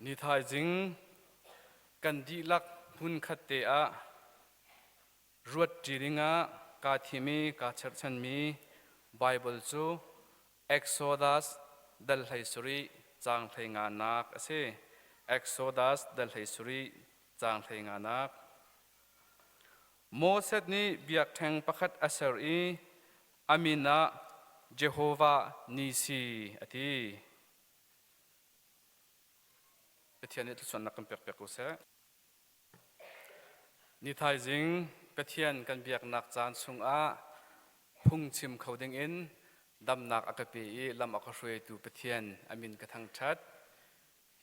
Ni thaizing kan dihlak hmunkhat te ah ruatṭi dingah kaa thim i kaa cherhchanmi Baibal cu Exodus dal 17 caang 15nak a si. Exodus dal 17 caang 15nak. Moses nih biakṭheng pakhat a ser i a min ah Jehovah Nisi a ti. Pathian nih thluachuahnak kan pek piak ko seh. Ni thaizing Pathian kan biaknak caan chungah phungchim kho dingin damnak a ka pe i lam a ka hruaitu Pathian a min ka thangṭhat.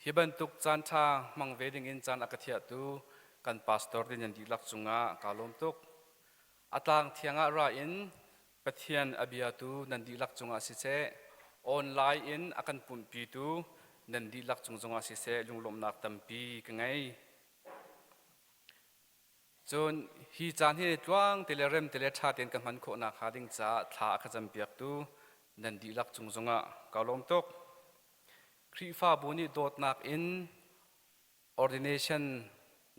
Hi bantuk caan ṭha hmang ve dingin caan a ka thiahtu kan pastor te nan dihlak cungah kaa lawm tuk. A tlang thiang ah ra in Pathian a biatu nan dihlak cungah siseh, online in a kan pumhpitu nan dihlak cung zongah siseh lunglawmhnak tampi ka ngei. Cun hi caan hi tluang te le rem te le ṭha tein ka hman khawh nakhnga ding caah thla a ka campiaktu nan dihlak cung zongah kaa lawm tuk. Khrihfabu nih dawtnak in ordination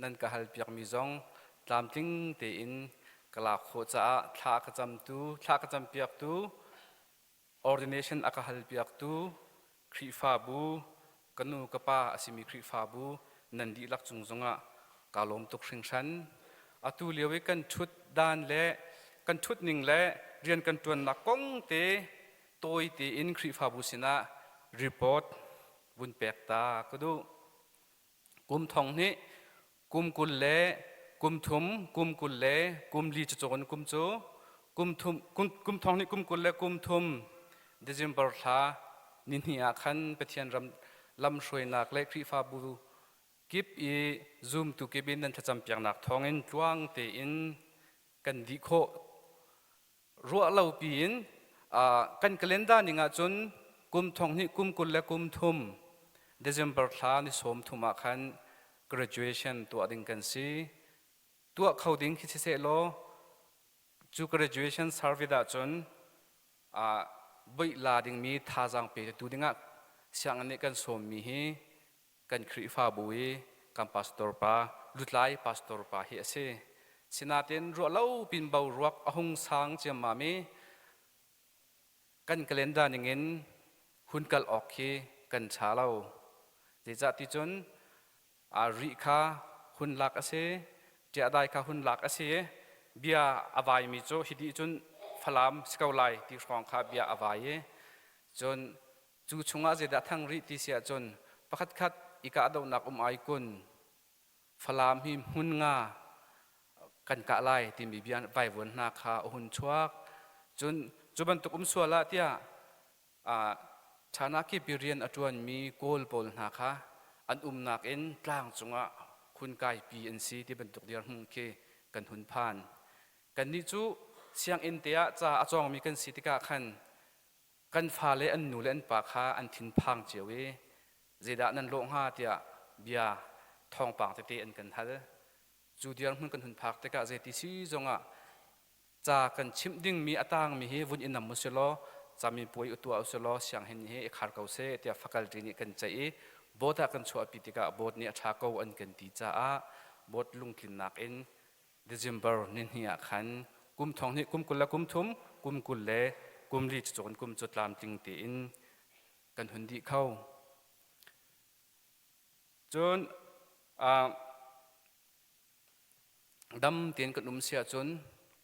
nan ka halpiakmi zong tlamtling tein ka lak khawh caah thla ka camtu thla ka campiaktu ordination a ka halpiaktu Khrihfabu ka nu ka pa a simi Khrihfabu nan dihlak cung zongah kaa lawm tuk hringhran. Atu lio i kan ṭhut dan le kan ṭhut ning le rian kan ṭuannak kong te tawi tein Khrihfabu sinah report vun pek ta ka duh. Kum thong hnih, kum 20 le kum thum, kum 20 le kum li cacawn kum cu kum thum kum thong hnih kum 20 le kum thum December thla ni hnih ah khan Pathian ram lamhruainak le Khrihfabu kip i zumtu kip in nan thlacam piaknak thawngin tluang tein kan dih khawh. Ruah lo piin kan calendar ning ahcun kum thong hnih kum 20 le kum thum December thla ni sawm thum ah khan graduation tuah ding kan si. Tuah kho ding khi siseh law cu graduation service ahcun boih la dingmi thazaang petu dingah sianginn nih kan sawmmi hi kan Khrihfabu i kan pastor pa lutlai pastor pa hi a si. Sinain ruahlo pin boruak a hung sang ciammam i kan calendar ningin hun kal awk khi kan ṭha lo. Zeicah ti cun rih kha hun lak a si, ṭiahdai kha hun lak a si i bia a vaimi cu hi dih cun Falam si ko lai ti hrawng kha bia a vai i cun cu chungah zeidah thang rih ti si ahcun pakhatkhat i kahdohnak um ai kun Falam hi hmun nga kan kah lai timi bia vaivuan hna kha a hun chuak. Cun cu bantuk um sual ah tiah China kip i rian a ṭuanmi Kawl pawl hna kha an umnak in tlang cungah hun kaipi an si ti bantuk dirhmun khi kan hun phan. Kannih cu sianginn te ah ca a cawngmi kan si tikah khan kan fale an nu le an pa kha an thinphang cio i zeidah nan lawh hnga tiah bia thawngpang tete an kan hal. Cu dirhmun kan hun phak tikah zeiti si zongah ca kan chimh dingmi a tangmi hi vun i nam usih law camipuai u tuah usih law sianginn hi i khar ko seh tiah faculty nih kan ceih i board ah kan chuahpi tikah board nih a ṭha ko an kan ti caah board lungtlinnak in December ni hnih ah khan kum thong hnih kum 20 le kum thum kum 20 le kum li cacawn kum cu tlamtling tein kan hun dih kho. Cun dam tein kan um si ahcun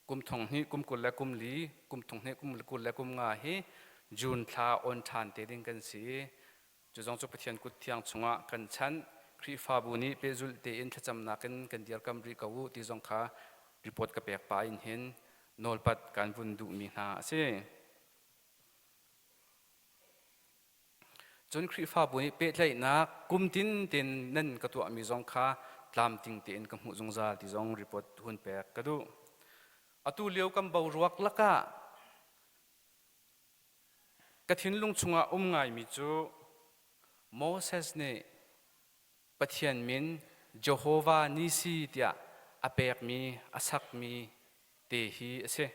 kum thong hnih kum 20 le kum li kum thong hnih kum 20 le kum nga hi June thla on ṭhan te ding kan si. Cu zong cu Pathian kut thiang chungah kan chanh. Khrihfabu nih pehzulh tein thlacamnak in kan dirkam rih ko u ti zong kha report ka pek pah in hin nawlpat kan vun duhmi hna a si. Cun Khrihfabu nih pehtlaihnak kum tin tein nan ka tuahmi zong kha tlamtling tein ka hmuh zungzal ti zong report hun pek ka duh. Atu lio kan boruak lakah ka thinlung chungah um ngaimi cu Moses nih Pathian min Jehovah Nisi tiah a pekmi a sakmi te hi a si.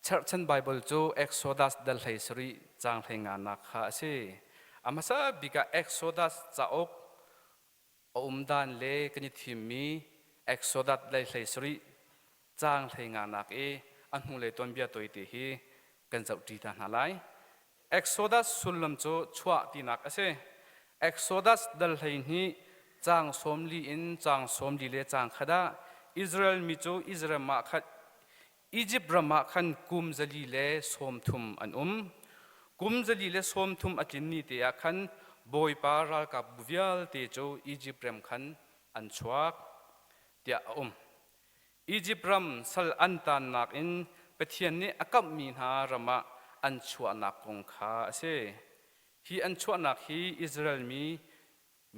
Cherhchan Baibal cu Exodus dal 17 caang 15nak kha a si. A hmasa bik ah Exodus cauk a um dan le kan i thimmi Exodus dal 17 caang 15nak i a hnulei tuanbia tawite hi kan zohṭi ta hna lai. Exodus sullam cu chuah tinak a si. Exodus dal 12 caang 40 in caang 40 le caang khat ah Israel mi cu Israel ah khan Izipt ram ah khan kum 130 an um. Kum 130 a tlin ni te ah khan Bawipa ralkapbu vialte cu Izipt ram khan an chuak tiah a um. Izipt ram sal an taannak in Pathian nih a kamhmi hna ram ah an chuahnak kong kha a si. Hi an chuahnak hi Israel mi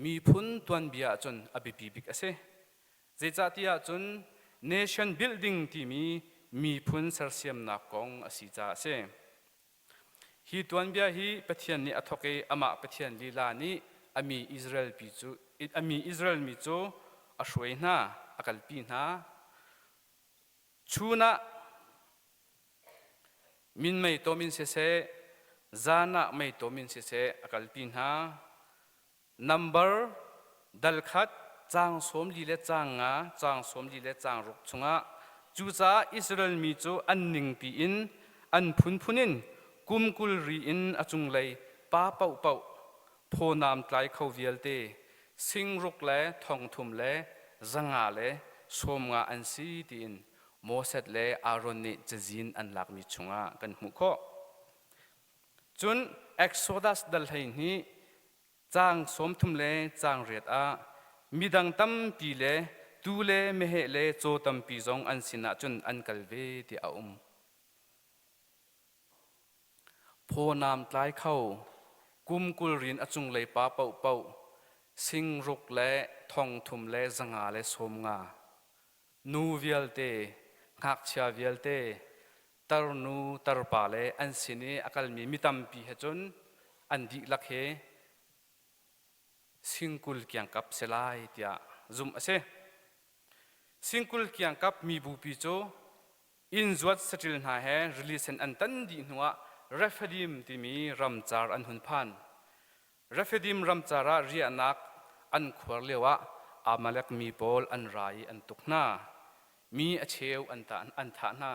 miphun tuanbia ahcun a biapi bik a si. Zeicahtiah cun nation building timi miphun sersiamnak kong a si caah a si. Hi tuanbia hi Pathian nih a thawk i amah Pathian lila nih a mi Israel pi cu a mi Israel mi cu a hruai hna, a kalpi hna. Chun ah minmei tom in siseh, zan ah mei tom in siseh a kalpi hna. Nambar dal khat caang 40 le caang nga, caang 40 le caang ruk chungah cucaah Israel mi cu an ningpi in an phunphun in kum 20 ri in a cunglei pa paohpaoh phawnam tlai kho vialte 6000 le 3,000 le 500 le 50 an si tiin Moses le Aaron nih cazin an lakmi chungah kan hmuh khawh. Cun Exodus dal 12 caang 30 le caang riat ah midang tampi le tuu le meheh le caw tampi zong an sinah cun an kal ve tiah a um. Phawnam tlai kho kum 20 rin a cunglei pa paohpaoh 6000 le 3,000 le 500 le 50 nu vialte ngakchia vialte tarnu tarpa le an sin i a kalmi mi tampi he cun an dihlak he 20,000 kiangkap si lai tiah zumh a si. 20,000 kiangkap mibupi cu inn zuat saṭil hna he rili sen an tan dih hnuah Rephidim timi ramcar an hun phan. Rephidim ramcar ah riahnak an khuar lioah Amalek mi pawl an ra i an tuk hna. Mi a cheu an thah hna.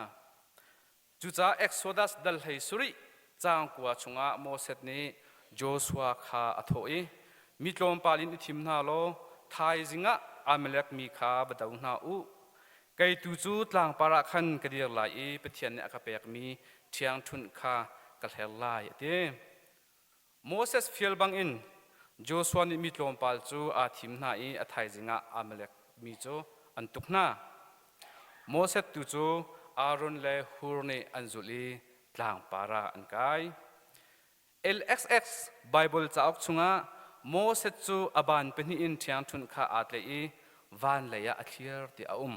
Cucaah Exodus dal 17 caang kua chungah Moses nih Joshua kha a thawh i, Mi tlawmpal in i thim hna law thaizing ah Amalek mi kha va do hna u. Kei tu cu tlangpar ah khan ka dir lai i Pathian nih a ka pekmi ṭhiangṭhunh kha ka hler lai, a ti. Moses fial bangin Joshua nih mi tlawmpal cu aa thim hna i a thaizing ah Amalek mi cu an tuk hna. Moses tu cu Aaron le Hur nih an zulh i tlangpar ah an kai. LXX Baibal cauk chungah Moses cu a ban pahnih in ṭhiangṭhunh kha aa tlaih i van lei ah a thlir ti a um.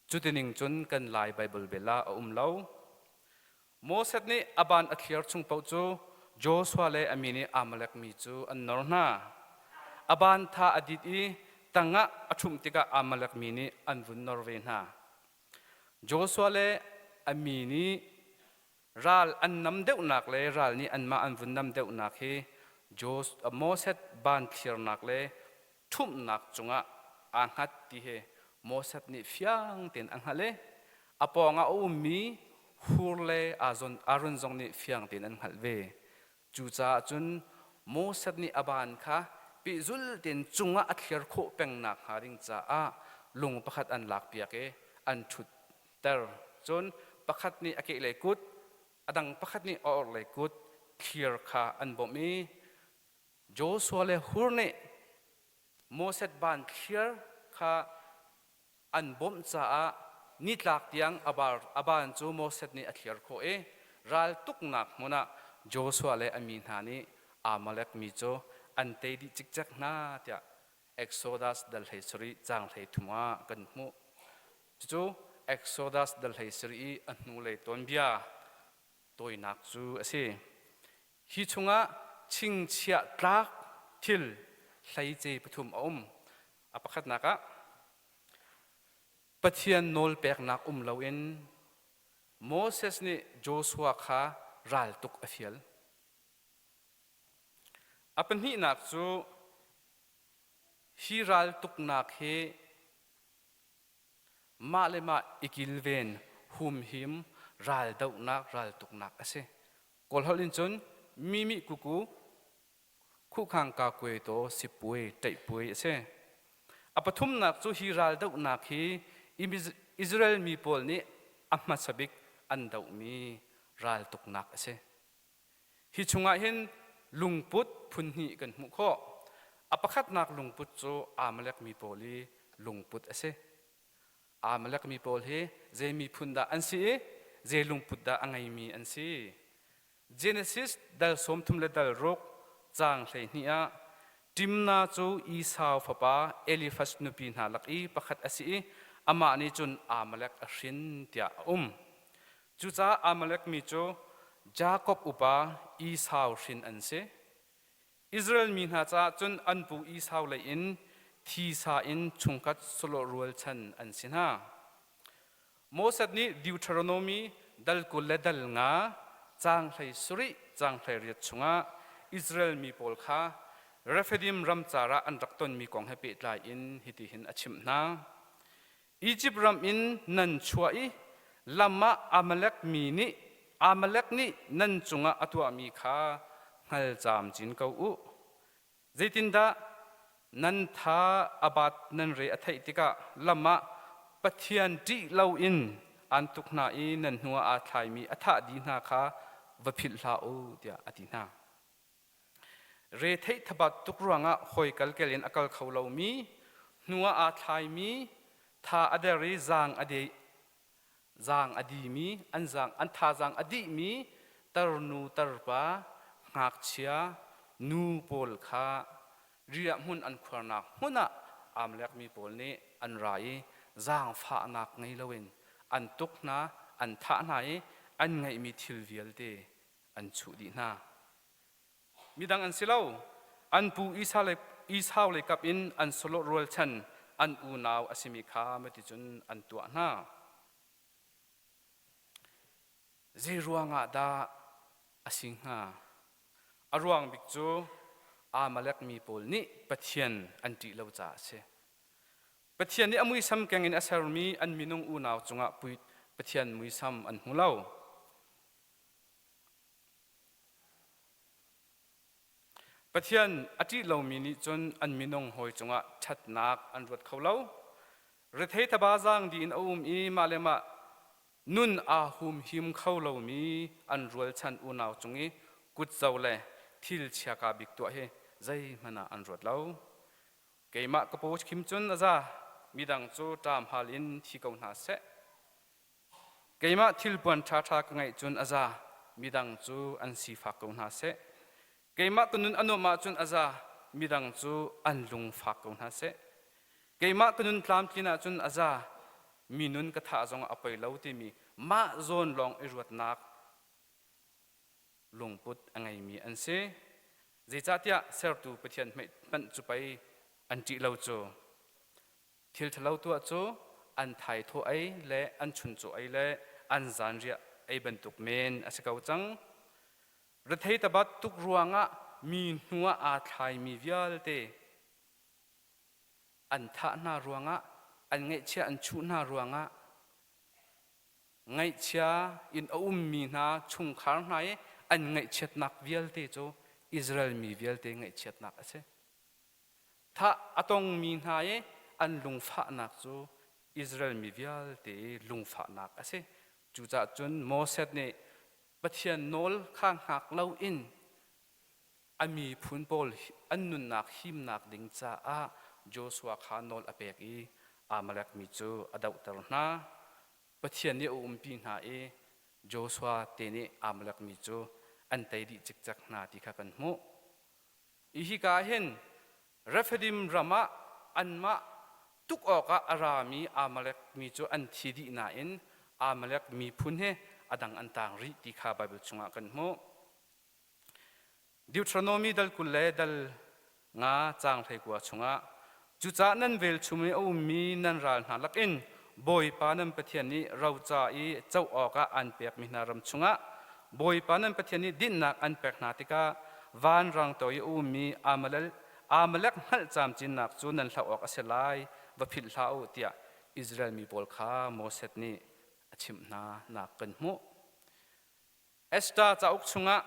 Cutining cun kan Lai Baibal bel ah a um lo. Moses nih a ban a thliar chung paoh cu Joshua le a mi nih Amalek mi cu an nor hna. A ban tha a dit i tangah a ṭhumh tikah Amalek mi nih an vun nor ve hna. Joshua le a mi nih ral an nam deuhnak le ral nih anmah an vun nam deuhnak hi Moses ban thlirnak le ṭhumhnak cungah aa hngat ti hi Moses nih fiang tein a hngalh i a pawngah a ummi Hur le Aaron zong nih fiang tein an hngalh ve. Cucaah cun Moses nih a ban kha pehzul tein cungah a thliar khawh peng nakhnga ding caah lung pakhat an lakpiak i an ṭhutter. Cun pakhat nih a kehlei kut, a dang pakhat nih a orhlei kut thlir kha an bawmh i Joshua le Hur nih Moses ban thliar kha an bawmh caah nitlak tiang a ban cu Moses nih a thliar khawh i raltuknak hmun ah Joshua le a mi hna nih Amalek mi cu an tei dih cikcek hna tiah Exodus dal 17 caang 33 ah kan hmuh. Cucu Exodus dal 17 i a hnulei tuanbia tawinak cu a si. Hi chungah chingchiah tlak thil hleice pathum a um. A pakhatnak ah Pathian nawl peknak um loin Moses nih Joshua kha raltuk a fial. A pahnihnak cu hi raltuknak hi mah le mah i kilven, humhim, raldohnak, raltuknak a si. Kawlholh in cun mimi kuku khuhkhang ka kuai taw sipuai ṭaihpuai a si. A pathumnak cu hi raldohnak hi Israel mi pawl nih a hmasa bik an dohmi raltuknak a si. Hi chungah hin lungput phunhnih kan hmuh khawh. A pakhatnak lungput cu Amalek mi pawl i lungput a si. Amalek mi pawl hi zei miphun dah an si i zei lungput dah a ngeimi an si? Genesis dal 30 le dal ruk caang 12 ah Timna cu Esau fapa Elifaz nupi hna lak i pakhat a si i amah nih cun Amalek a hrin tiah a um. Cucaah Amalek mi cu Jakob upa Esau hrin an si. Israel mi hna caah cun an pu Esau lei in thisa in chungkhat sawlawh rualchan an si hna. Moses nih Deuteronomy dal 20 le dal nga caang hlei sarih caang hlei riat chungah Israel mi pawl kha Rephidim ramcar ah an rak tonmi kong he pehtlai in hitihin a chimh hna. Izipt ram in nan chuah i lam ah Amalek mi nih Amalek nih nan cungah a tuahmi kha hngal camcin ko u. Zeitindah nan tha a bat nan re a theih tikah lam ah Pathian ṭih loin aan tuk hna i nan hnuah aa thlaimi a thah dih hna kha va philh hlah u tiah a ti hna. Retheih thabat tuk ruangah hawi kalkel in a kal kho lomi, hnu ah aa thlaimi, tha a der i zaang a de zaang a dimi, an zaang an thazaang a dihmi tarnu tarpa, ngakchia, nu pawl kha riahhmun an khuarnak hmun ah Amalek mi pawl nih an ra i zaangfahnak ngei loin an tuk hna, an thah hna i an ngeihmi thil vialte an chuh dih hna. Midang an si lo. An pu Esau lei kap in an solawh rualchan an unau a simi kha maticun an tuah hna. Zei ruangah dah a si hnga? A ruang bik cu Amalek mi pawl nih Pathian an ṭih lo caah a si. Pathian nih a muisam keng in a sermi an minung unau cungah Pathian muisam an hmu lo. Pathian a ṭih lomi nih cun an minung hawi cungah ṭhatnak an ruat kho lo. Rethei thaba zaang dih in a um i mah le mah nun aa humhim kho lomi an rualchan unau cung i kutzo le thil chiaka bik tuah hi zeihmanh ah an ruat lo. Keimah ka paw khim cun a za, midang cu ṭam hal in thi ko hna seh. Keimah thilpuan ṭhaṭha ka ngeih cun a za, midang cu an sifak ko hna seh. Keimah ka nun a nuamh ahcun a za, midang cu an lung fak ko hna seh. Keimah ka nun tlamtlin ahcun a za, mi nun ka thah zongah a poi lo timi mah zawn lawng i ruatnak lungput a ngeimi an si. Zeicahtiah sertu Pathian hmanh cu pei an ṭih lo cu. Thil ṭhalo tuah cu an thaithawh ei le an chuncaw ei le an zanriah ei bantuk men a si ko cang. Rethei tabat tuk ruangah mi hnu ah aa thlaimi vialte an thah hna ruangah an ngaihchia an chuh hna ruangah ngaihchia in a ummi hna chungkhar hna i an ngaihchiatnak vialte cu Israel mi vialte ngaihchiatnak a si. Thah a tongmi hna i an lungfahnak cu Israel mi vialte i lungfahnak a si. Cucaah cun Moses nih Pathian nawl kha hngak loin a miphun pawl an nunnak himnak ding caah Joshua kha nawl a pek i Amalek mi cu a dohter hna. Pathian nih a umpi hna i Joshua te nih Amalek mi cu an tei dih cikcek hna ti kha kan hmuh. Hika ah hin Rephidim ram ah anmah tuk awkah a rami Amalek mi cu an thi dih nain Amalek miphun hi a dang an taang rih ti kha Baibal chungah kan hmuh. Deuteronomy dal 20 le dal nga caang 19 chungah cucaah nan velchum i a ummi nan ral hna lakin Bawipa nan Pathian nih roca i co awkah an pekmi hna ram chungah Bawipa nan Pathian nih dinhnak an pek hna tikah vanrang toi i a ummi Amalek hngalh camcinnak cu nan hloh awk a si lai, va philh hlah u tiah Israel mi pawl kha Moses nih a chimh hna nak kan hmuh. Esther cauk chungah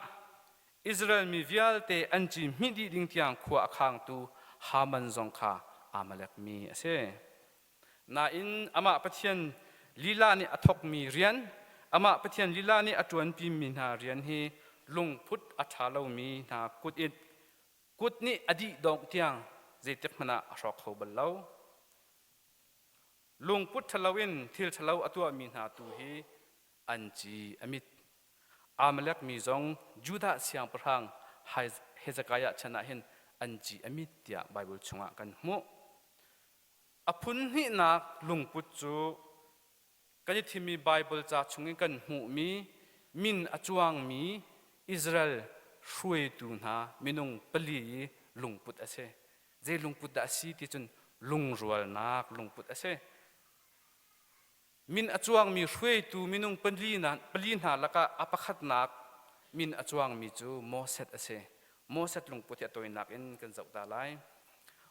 Israel mi vialte an ci hmih dih ding tiang khua a khangtu Haman zong kha Amalek mi a si. Nain amah Pathian lila nih a thawkmi rian, amah Pathian lila nih a ṭuanpimi hna rian hi lungput a ṭha lomi hna kut in kut nih a dih dongh tiang zeitik hmanh ah a hrawk kho bal lo. Lungput ṭhalo in thil ṭhalo a tuahmi hna tu hi an ci a mit. Amalek mi zong Judah siangpahrang Hezekiah chan ah hin an ci a mit tiah Baibal chungah kan hmuh. A phun hnihnak lungput cu kan i thimmi Baibal ca chungin kan hmuhmi min a cuangmi Israel hruaitu hna minung pali i lungput a si. Zei lungput dah a si ti cun lungrualnak lungput a si. Min a cuangmi hruaitu minung pali hna lakah a pakhatnak min a cuangmi cu Moses a si. Moses lungput hi a tawinak in kan zoh ta lai.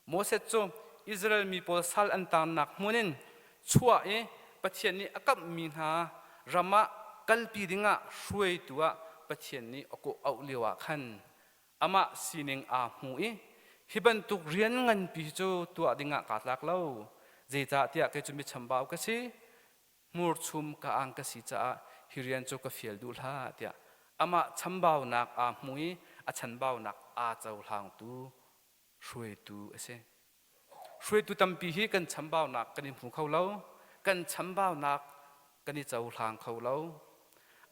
Moses cu Israel mi pawl sal an taannak hmun in chuah i Pathian nih a kamhmi hna ram ah kalpi dingah hruaitu ah Pathian nih a kawh auh lio ah khan amah sining aa hmu i hi bantuk rian nganpi cu tuah dingah kaa tlak lo zeicahtiah kei cu mi chambau ka si hmurchum ka ang ka si caah hi rian cu ka fial duh hlah tiah amah chambaunak aa hmu i a chanbaunak aa cohlangtu hruaitu a si. Hruaitu tampi hi kan chambaunak kan i hmu kho lo, kan chambaunak kan i cohlang kho lo.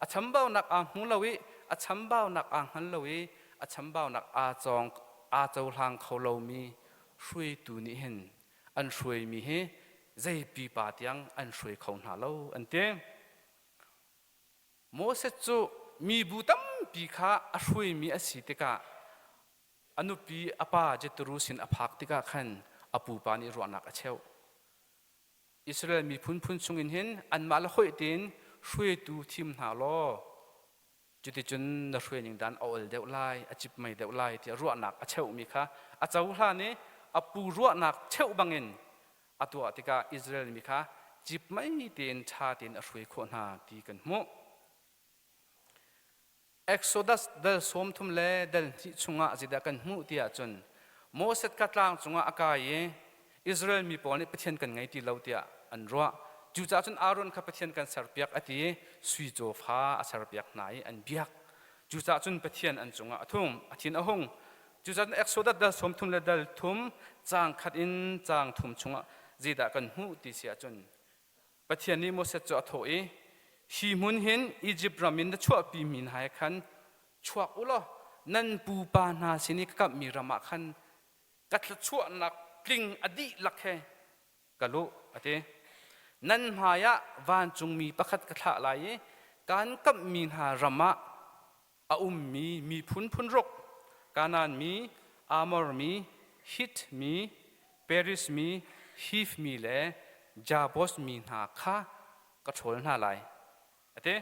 A chambaunak aa hmu lo i a chambaunak aa hngal lo i a chambaunak aa cawng aa cohlang kho lomi hruaitu nih hin an hruaimi hi zei pipa tiang an hruai kho hna lo an ti. Moses cu mibu tampi kha a hruaimi a si tikah A nupi a pa Jethro sin a phak tikah khan a pupa nih ruahnak a cheuh. Israel miphun phun chungin hin anmah le hoih tein hruaitu thim hna law cuticun na hruaining dan a ol deuh lai, a cipmei deuh lai tiah ruahnak a cheuhmi kha a cohlan i a pu ruahnak cheuh bangin a tuah tikah Israel mi kha cipmei tein ṭha tein a hruai khawh hna ti kan hmuh. Exodus dal 30 le dal hnih chungah zeidah kan hmuh ti ahcun Moses kha tlang cungah a kai i Israel mi pawl nih Pathian kan ngei ti lo tiah an ruah. Cucaah cun Aaron kha Pathian kan serpiak a ti i sui cawfa a serpiak hna i an biak. Cucaah cun Pathian an cungah a thung, a thin a hung. Cucaah cun Exodus dal 30 le dal thum caang khat in caang thum chungah zeidah kan hmuh ti si ahcun Pathian nih Moses cu a thawh i, Hi hmun hin Izipt ram in na chuahpimi hna he khan chuak u law nan pupa hna sin i ka kamhmi ram ah khan ka thluachuahnak tling a dihlak he ka luh, a ti. Nan hmaiah vancungmi pakhat ka thlah lai i kaan kamhmi hna ram ah a ummi miphun phun ruk Kanaan mi, Amor mi, Hit mi, Peris mi, Hiv mi le Jabos mi hna kha ka ṭhawl hna lai. A ti.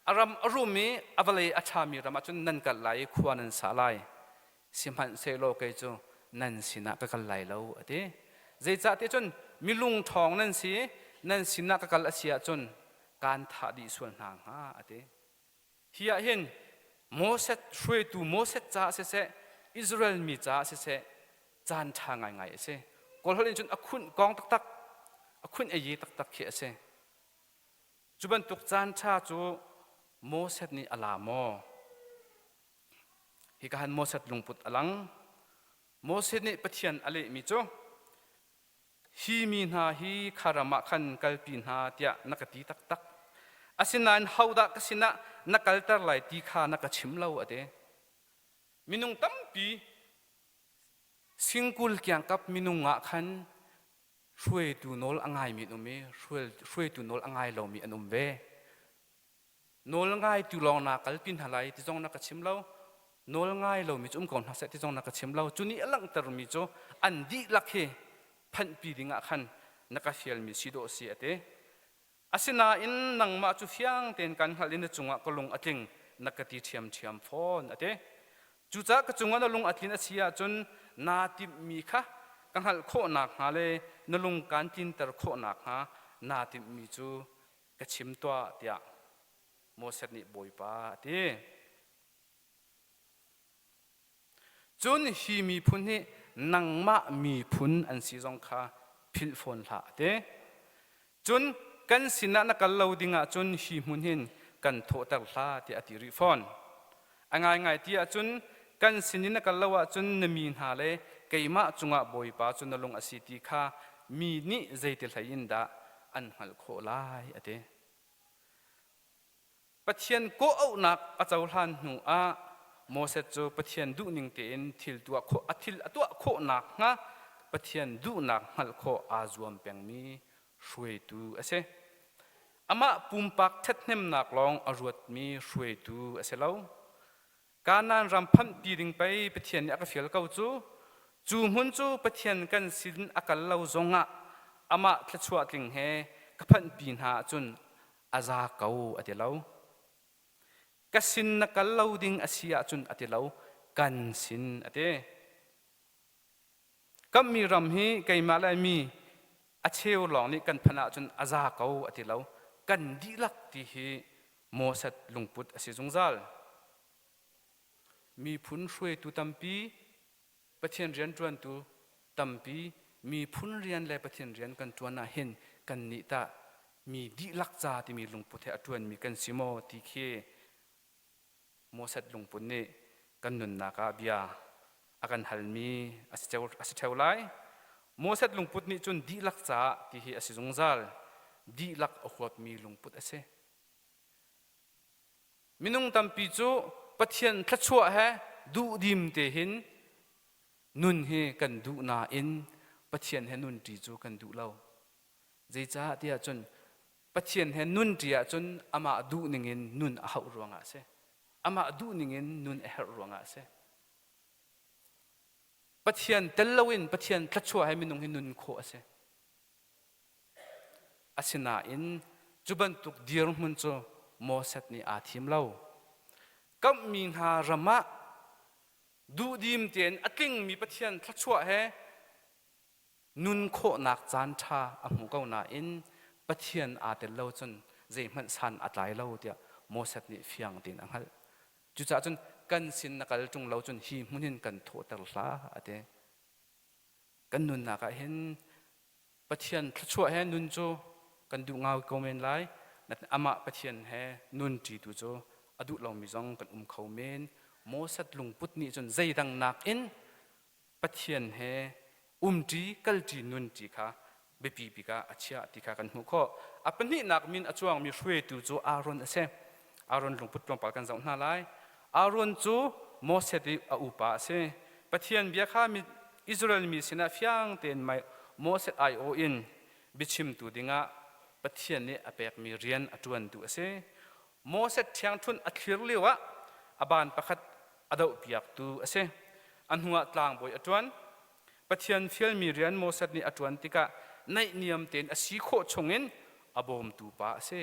A ram a rum i a vawlei a ṭhami ram ah cun nan kal lai i khua nan sa lai. Sihmanhsehlaw kei cu nan sinah ka kal lai lo, a ti. Zeicahtiah cun milung ṭhawng nan si, nan sinah ka kal a si ahcun kaan thah dih sual hna hnga, a ti. Hi ah hin Moses hruaitu Moses caah siseh, Israel mi caah siseh caan ṭha ngaingai a si. Kawlholh in cun a khunh kong taktak, a khunh ei taktak khi a si. Cu bantuk caan ṭha cu Moses nih a la maw? Hika han Moses lungput a lang. Moses nih Pathian a lehmi cu Hi mi hna hi kha ram ah khan kalpi hna tiah na ka ti taktak. Asinain hodah ka sinah na kalter lai ti kha na ka chim lo a ti. Minung tampi singkul kiangkap minung ah khan hruaitu nawl a ngaimi an um i hruaitu nawl a ngai lomi an um ve. Nawl ngaitu lawng na kalpi hna lai ti zong na ka chim lo. Nawl ngai lomi cu um ko hna seh ti zong na ka chim lo. Cu nih a langhtermi cu an dihlak hi phanhpi dingah khan na ka fialmi si dawh si a ti. Asinain nangmah cu fiang tein kan hngalh i na cungah ka lung a tling na ka ti ṭhiamṭhiam fawn a ti. Cucaah ka cungah na lung a tlin a si ahcun naa timhmi kha ka hngalh khawh nakhnga le na lung kaan tlinter khawh nakhnga naa timhmi cu ka chim tuah tiah Moses nih Bawipa a ti. Cun hi miphun hi nangmah miphun an si zong kha philh fawn hlah a ti. Cun kan sinah na kal lo ding ahcun hi hmun hin kan thawhter hlah tiah a ti rih fawn. A ngaingai ti ahcun kan sin in na kal lo ahcun na mi hna le keimah cungah Bawipa cu na lung a si ti kha mi nih zeiti hlei in dah an hngalh khawh lai a ti. Pathian kawhauhnak a cohlan hnu ah Moses cu Pathian duhning tein thil tuah khawh a thil a tuah khawh nakhnga Pathian duhnak hngalh khawh aa zuam pengmi hruaitu a si. Amah pumpak ṭhathnemnak lawng a ruatmi hruaitu a si lo. Kanaan ram phanhpi ding pei Pathian nih a ka fial ko cu. Cu hmun cu Pathian kan sin a kal lo zongah amah thluachuah tling he ka phanhpi hna ahcun a za ko a ti lo. Ka sin na kal lo ding a si ahcun a ti lo, kan sin a ti. Kammi ram hi keimah le mi a cheu lawng nih kan phanh ahcun a za ko a ti lo. Kan dihlak ti hi Moses lungput a si zungzal. Miphun hruaitu tampi, Pathian rianṭuantu tampi, miphun rian le Pathian rian kan ṭuan ah hin kannih tah mi dihlak ca timi lungput he a ṭuanmi kan si maw ti khi Moses lungput nih kan nunnak ah bia a kan halmi a si ṭheo lai. Moses lungput nih cun dihlak caah ti hi a si zungzal. Dihlak a huapmi lungput a si. Minung tampi cu Pathian thluachuah he duhdim te hin nun hi kan duh nain Pathian he nunṭi cu kan duh lo. Zeicah tiah cun Pathian he nunṭi ahcun amah duh ningin nun a hauh ruangah a si. Amah duh ningin nun a herh ruangah a si. Pathian tel loin Pathian thluachuah he minung hi nun khawh a si. Asinain cu bantuk dirhmun cu Moses nih aa thim lo. Kamhmi hna ram ah duhdim tein a tlingmi Pathian thluachuah he nun khawhnak caan ṭha a hmu ko nain Pathian aa tel lo cun zeihmanh san a tlai lo tiah Moses nih fiang tein a hngalh. Cucaah cun kan sin na kal ṭung lo cun hi hmun hin kan thawhter hlah a ti. Kan nunnak ah hin Pathian thluachuah he nun cu kan duh ngau ko men lai. Amah Pathian he nun ṭi tu cu a duh lomi zong kan um kho men. Moses lungput nih cun zeidang nakin Pathian he umṭi, kalṭi, nunṭi kha biapi bik ah a chiah ti kha kan hmuh khawh. A pahnihnak min a cuangmi hruaitu cu Aaron a si. Aaron lungput tlawmpal kan zoh hna lai. Aaron cu Moses i a upa a si. Pathian bia kha Israel mi sinah fiang tein Moses aiawh in biachimtu dingah Pathian nih a pekmi rian a ṭuantu a si. Moses ṭhiangṭhunh a thlir lioah a ban pakhat a dohpiaktu a si. A hnuah tlangbawi a ṭuan. Pathian fialmi rian Moses nih a ṭuan tikah naihniam tein a si khawh chungin a bawmtu pa a si.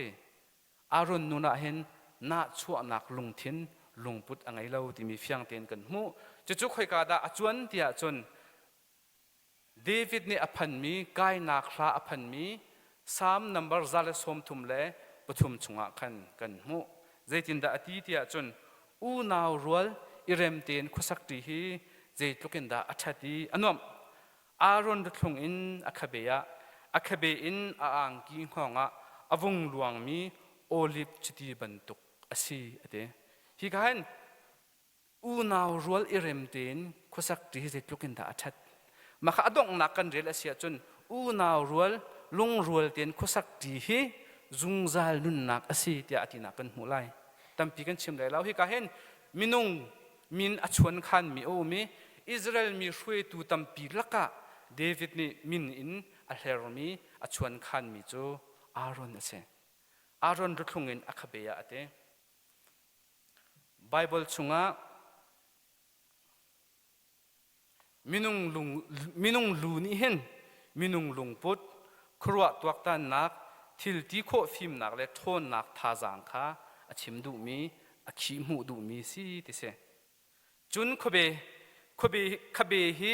Aaron nun ah hin nahchuahnak lungthin lungput a ngei lo timi fiang tein kan hmuh. Cucu khoika dah a cuan tiah cun David nih a phanmi kainak hla a phanmi Psalm number 133 chungah khan kan hmuh. Zeitindah a ti tiah cun unau rual i rem tein khuasak ṭi hi zeitluk in dah a ṭhat i a nuamh. Aaron ruthlung in a khabe ah a khabe in a angki hngawng ah a vung luangmi oliv chiti bantuk a si a ti. Hi ka hin unau rual i rem tein khuasak ṭi hi zeitluk in dah a ṭhat. Mah kha a donghnak kan rel a si ahcun unau rual lungrual tein khuasak ṭi hi zungzal nunnak a si tiah a tinak kan hmuh lai. Tampi kan chim lai lo. Hika hin minung min a chuan khanmi a um i Israel mi hruaitu tampi lakah David nih min in a hlermi a chuan khanmi cu Aaron a si. Aaron ruthlung in a khabe ah a ti. Baibal chungah minung, lung, minung lu nih hin minung lungput, Khuaruah tuaktannak, thil ti khawh fimnak le ṭhawnnak thazaang kha a chim duhmi, a khihhmuh duhmi si ti si. Cun khuabe, khuabe, khabe hi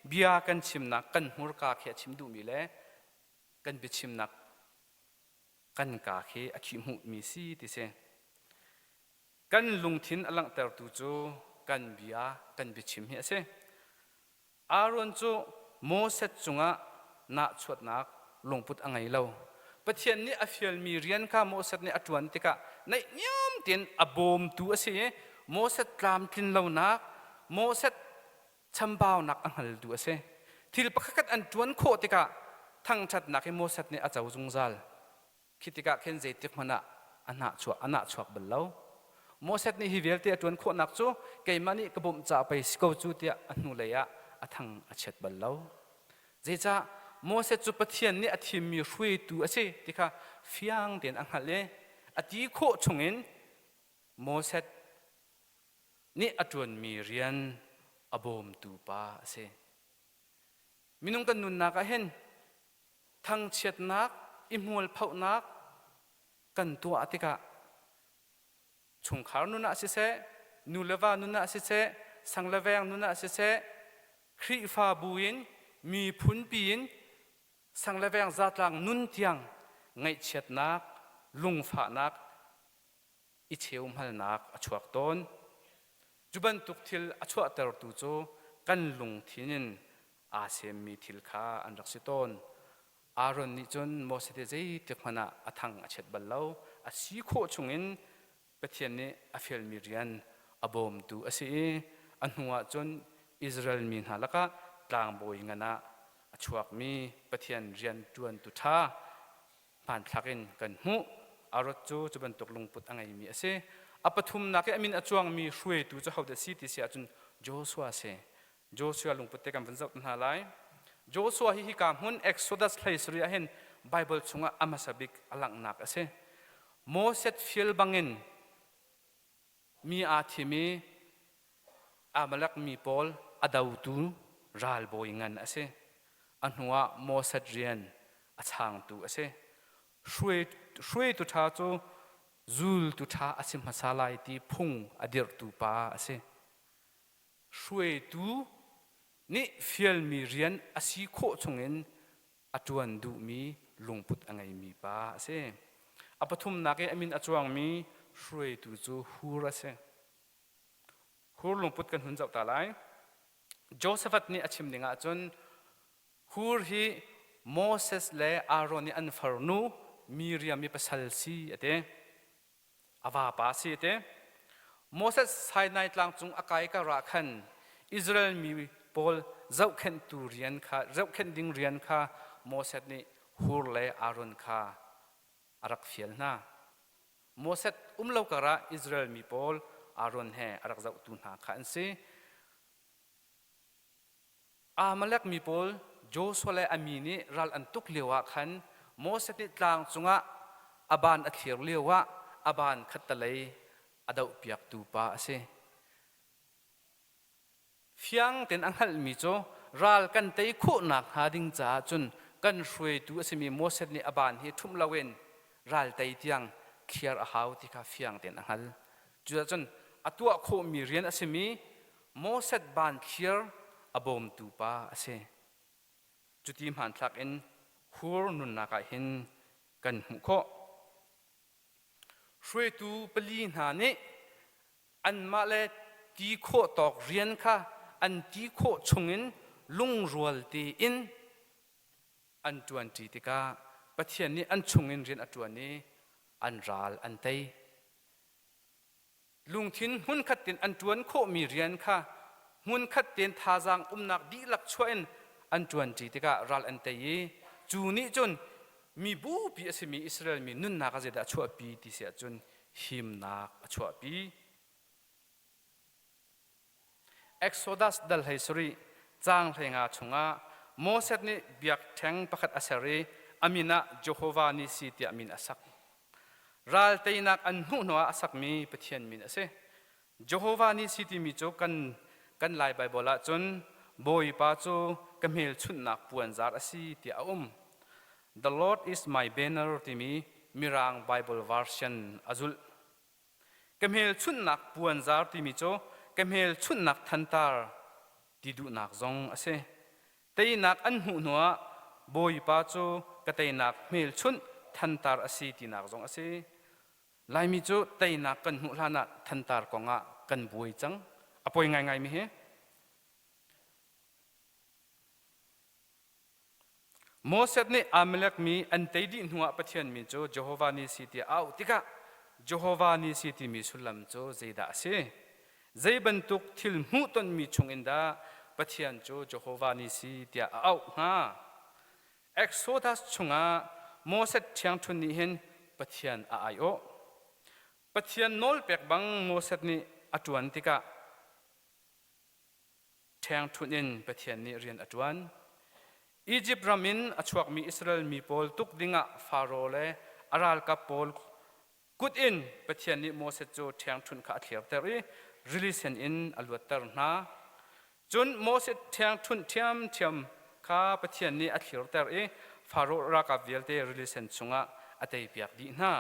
bia kan chimnak kan hmurka khi a chim duhmi le kan biachimnak kan kaa khi a khihhmuhmi si ti si. Kan lungthin a langhtertu cu kan bia, kan biachim hi a si. Aaron cu Moses cungah nahchuatnak lungput a ngei lo. Pathian nih a fialmi rian kha Moses nih a ṭuan tikah naihniam tein a bawmtu a si i Moses tlamtlin lonak, Moses chambaunak a hngaltu a si. Thil pakhatkhat an ṭuan khawh tikah thangṭhatnak hi Moses nih a co zungzal. Khi tikah khin zeitik hmanh ah a hnahchuah a nahchuak bal lo. Moses nih hi vialte a ṭuan khawhnak cu keimah nih ka bawmh caah pei si ko cu tiah a hnulei ah a thang a chiat bal lo. Zeicah Moses cu Pathian nih a thimmi hruaitu a si ti kha fiang tein a hngalh i a ti khawh chungin Moses nih a ṭuanmi rian a bawmtu pa a si. Minung kan nunnak ah hin thangchiatnak, i hmualphohnak kan tuah tikah chungkhar nun ah siseh, nu le va nun ah siseh, sang le veng nun ah siseh, Khrihfabu in miphunpi in sang le veng zatlang nun tiang ngaihchiatnak, lungfahnak, i cheuhmalnak a chuak tawn. Cu bantuk thil a chuahtertu cu kan lungthin in aa semmi thil kha an rak si tawn. Aaron nih cun Moses hi zeitik hmanh ah a thang a chiat bal lo. A si khawh chungin Pathian nih a fialmi rian a bawmtu a si i a hnuah cun Israel mi hna lakah tlangbawi ngan ah a chuakmi Pathian rian ṭuantu ṭha hmanthlak in kan hmuh. Arod cu cu bantuk lungput a ngeimi a si. A pathumnak i a min a cuangmi hruaitu cu hodah si ti si ahcun Joshua a si. Joshua lungput te kan vun zoh hna lai. Joshua hi hika hmun Exodus 17 ah hin Bible chungah a hmasa bik a langhnak a si. Moses fial bangin mi aa thim i Amalek mi pawl a dotu ralbawi ngan a si. A hnuah Moses rian a chaangtu a si. Hruaitu ṭha cu zultu ṭha a si hmasa lai ti phung a dirhtu pa a si. Hruaitu nih fialmi rian a si khawh chungin a ṭuan duhmi lungput a ngeimi pa a si. A pathumnak i a min a cuangmi hruaitu cu Hur a si. Hur lungput kan hun zoh ta lai. Josaphat nih a chim ning ahcun Hur hi Moses le Aaron i an farnu Miriam i pasal si a ti. A vapa si a ti. Moses Sinai tlang cung a kai kar ah khan Israel mi pawl zohkhenhtu rian kha zohkhenh ding rian kha Moses nih Hur le Aaron kha a rak fial hna. Moses um lo karah Israel mi pawl Aaron he a rak zohtu hna kha an si. Amalek mi pawl Joshua le a mi nih ral an tuk lioah khan Moses nih tlang cungah a ban a thlir lioah a ban khattalei a dohpiaktu pa a si. Fiang tein a hngalhmi cu ral kan tei khawhnak hnga ding caah cun kan hruaitu a simi Moses nih a ban hi ṭhumh loin ral tei tiang thliar a hau ti kha fiang tein a hngal. Cucaah a tuah khawhmi rian a simi Moses ban thliar a bawmtu pa a si. Cuti hmanthlak in Hur nunnak ah hin kan hmuh khawh. Hruaitu pali hna nih anmah le ti khawh tawk rian kha an ti khawh chungin lungrual tein an ṭuanṭi tikah Pathian nih an chungin rian a ṭuan i an ral an tei. Lungthin hmunkhat tein an ṭuan khawhmi rian kha hmunkhat tein thazaang umnak dihlak chuah in an ṭuanṭi tikah ral an tei i cu nih cun mi bupi a simi Israel mi nunnak ah zeidah a chuahpi ti si ahcun himnak a chuahpi. Exodus dal 17 caang 15 chungah Moses nih biakṭheng pakhat a ser i a min ah Jehovah Nisi tiah min a sak. Ral teinak an hmuh hnuah a sakmi Pathian min a si. Jehovah Nisi timi cu kan kan Lai Baibal ahcun Bawipa cu ka hmelchunhnak puanzar a si tiah a um. The Lord is my banner timi Mirang Bible version a zulh. Ka hmelchunhnak puanzar timi cu ka hmelchunhnak thantar ti duhnak zong a si. Teinak an hmuh hnuah Bawipa cu ka teinak hmelchunh thantar a si tinak zong a si. Laimi cu teinak kan hmuh hlanah thantar kongah kan buai cang. A poi ngaingai mi hi. Moses nih Amalek mi an tei dih hnuah Pathian min cu Jehovah Nisi tiah a auh tikah Jehovah Nisi timi sullam cu zeidah a si? Zei bantuk thil hmuhtonmi chungin dah Pathian cu Jehovah Nisi tiah a auh hnga? Exodus chungah Moses ṭhiangṭhun nih hin Pathian a aiawh. Pathian nawlpek bang Moses nih a ṭuan tikah ṭhengṭhunh in Pathian nih rian a ṭuan. Izipt ram in a chuakmi Israel mi pawl tuk dingah Faro le a ralkap pawl kut in Pathian nih Moses cu ṭhengṭhunh kha a thlirter i rili sen in a luatter hna. Cun Moses ṭhengṭhunh ṭhiamṭhiam kha Pathian nih a thlirter i Faro ralkap vialte rili sen chungah a teipiak dih hna.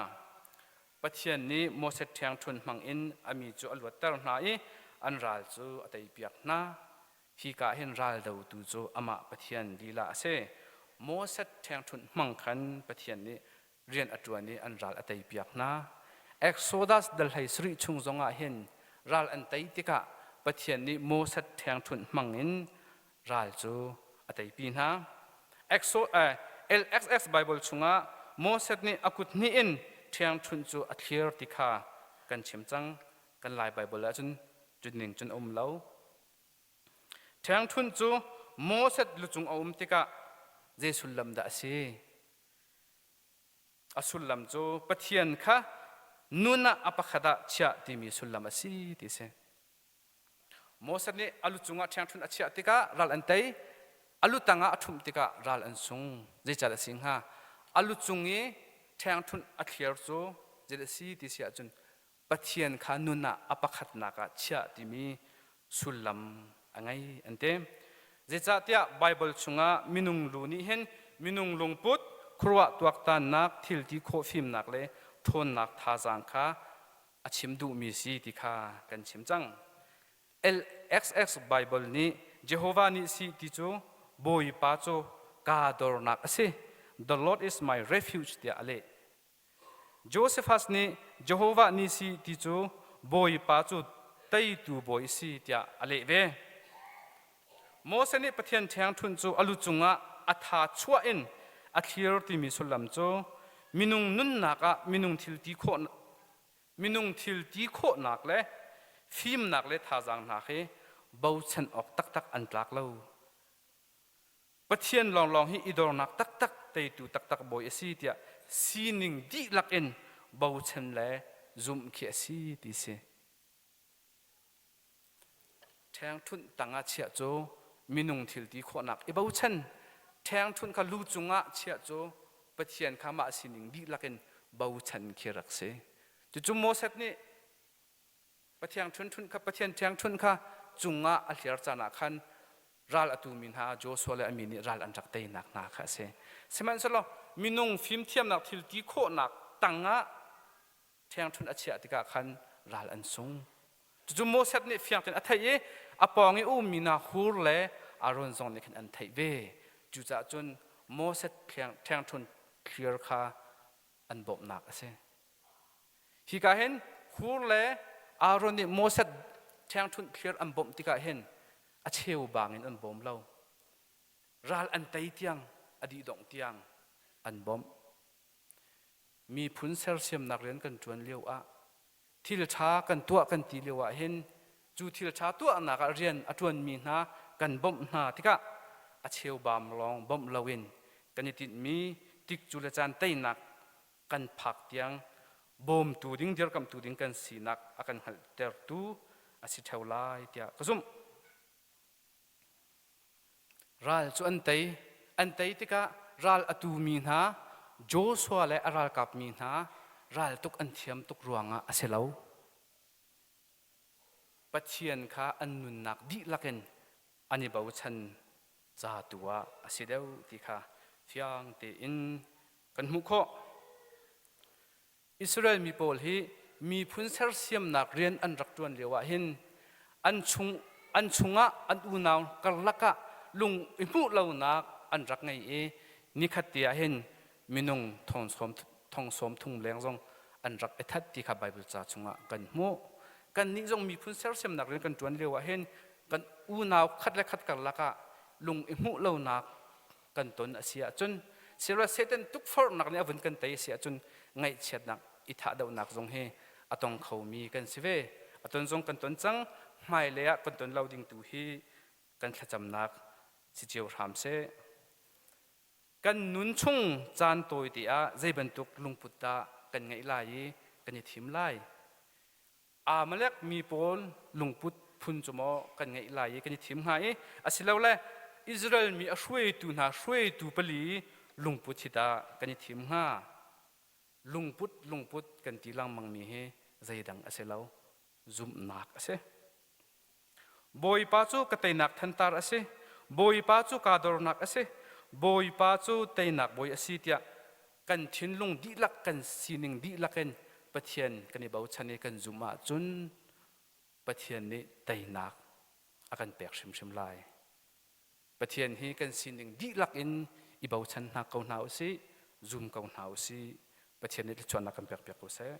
Pathian nih Moses ṭhiangṭhunh hmangin a mi cu a luatter hna i an ral cu a teipiak hna. Hika ah hin ral dotu cu amah Pathian lila a si. Moses ṭhiangṭhunh hmang khan Pathian nih rian a ṭuan i an ral a teipiak hna. Exodus dal 17 chung zongah hin ral an tei tikah Pathian nih Moses ṭhiangṭhunh hmangin ral cu a teipi hna. LXX Bible chungah Moses nih a kut hnih in ṭhiangṭhunh cu a thlir ti kha kan chim cang. Kan Lai Bible ahcun cuning cun a um lo. Ṭhiangṭhunh cu Moses lucung a um tikah zei sullam dah a si? A sullam cu Pathian kha nun ah a pakhat ah chiah timi sullam a si ti a si. Moses nih a lu cungah ṭhiangṭhunh a chiah tikah ral an tei, a lu tangah a ṭhumh tikah ral an sung. Zeicahdah a si hnga? A lu cung i ṭhiangṭhunh a thliar cu zeidah a si ti si ahcun Pathian kha nun ah a pakhatnak ah chiah timi sullam a ngei an ti. Zeicahtiah Baibal chungah minung lu nih hin minung lungput, khuaruah tuaktannak, thil ti khawh fimnak le ṭhawnnak thazaang kha a chim duhmi si ti kha kan chim cang. LXX Baibal nih Jehovah nih si ti cu Bawipa cu kaa dornak a si. The Lord is my refuge tiah a leh. Josephus nih Jehovah nih si ti cu Bawipa cu teitu bawi a si tiah a leh ve. Moses nih Pathian ṭhengṭhunh cu a lu cungah a tha chuah in a thlir timi sullam cu minung nunnak ah minung thil ti khawh minung thil ti khawhnak le fimnak le thazaang hna khi bochan awk taktak an tlak lo. Pathian lawnglawng hi i dornak taktak teitu taktak bawi a si tiah sining dihlak in bochan le zumh khi a si ti si. Ṭhengṭhunh tangah chiah cu minung thil ti khawhnak i bochan. Ṭhengṭhunh kha lu cungah chiah cu Pathian kha mah sining dihlak in bochan khi rak si. Cucu Moses nih Pathian ṭhunṭhunh kha Pathian ṭhiangṭhunh kha cungah a hliar caan ah khan ral a tumi hna Joshua le a mi nih ral an rak teinak hna kha a si. Sihmanhsehlaw minung fimthiamnak thil ti khawhnak tangah ṭhengṭhunh a chiah tikah khan ral an sung. Cucu Moses nih fiang tein a theih i a pawng i ummi hna Hur le Aaron zong nih khan an theih ve. Cucaah cun Moses ṭhengṭhun thlir kha an bawmhnak a si. Hika hin Hur le Aaron nih Moses ṭhengṭhunh thlir an bawmh tikah hin a cheu bangin an bawm lo. Ral an tei tiang a dih dongh tiang an bawmh. Miphun sersiamnak rian kan ṭuan lio ah thil ṭha kan tuah kan ti lio ah hin cu thil ṭha tuahnak ah rian a ṭuanmi hna kan bawmh hna tikah a cheubam lawng bawmh loin kan i tinhmi tikcu le caan teinak kan phak tiang bawmtu ding dirkamhtu ding kan sinak a kan hngalhtertu a si ṭheo lai tiah ka zumh. Ral cu an tei. An tei tikah ral a tumi hna Joshua le a ralkapmi hna raltuk an thiam tuk ruangah a si lo. Pathian kha an nunnak dihlak in an i bochan ca tu ah a si deuh ti kha Fiang tein kan hmuh khawh. Israel mi pawl hi miphun sersiamnak rian an rak ṭuan lio ah hin an chung an chungah an unau karlak ah lung i hmuh lonak an rak ngei i nikhat te ah hin minung thong sawm thum leng zong an rak i that ti kha Bible ca chungah kan hmuh. Kannih zong miphun sersiamnak rian kan ṭuan lio ah hin kan unau khat le khat karlak ah lung i hmuh lonak kan ton a si ahcun sira Satan tukforhnak nih a vun kan tei a si ahcun ngaihchiatnak i thahdohnak zong hi a tong khomi kan si ve. A ton zong kan ton cang, hmailei ah kan ton lo ding tu hi kan thlacamnak si cio hram seh. Kan nun chung caan tawi te ah zei bantuk lungput dah kan ngeih lai i kan i thim lai? Amalek mi pawl lungput phun cu maw kan ngeih lai i kan i thim hnga i asilole Israel mi a hruaitu hna hruaitu pali lungput hi dah kan i thim hnga? Lungput lungput kan ti lengmangmi hi zeidang a si lo, zumhnak a si. Bawipa cu ka teinak thantar a si, Bawipa cu kaa dornak a si, Bawipa cu teinak bawi a si tiah kan thinlung dihlak kan sining dihlak in Pathian kan i bochan i kan zumh ahcun Pathian nih teinak a kan pek hrimhrim lai. Pathian hi kan sining dihlak in i bochan hna ko hna usih, zum ko hna usih. Pathian nih thluachuahnak kan pek piak ko seh.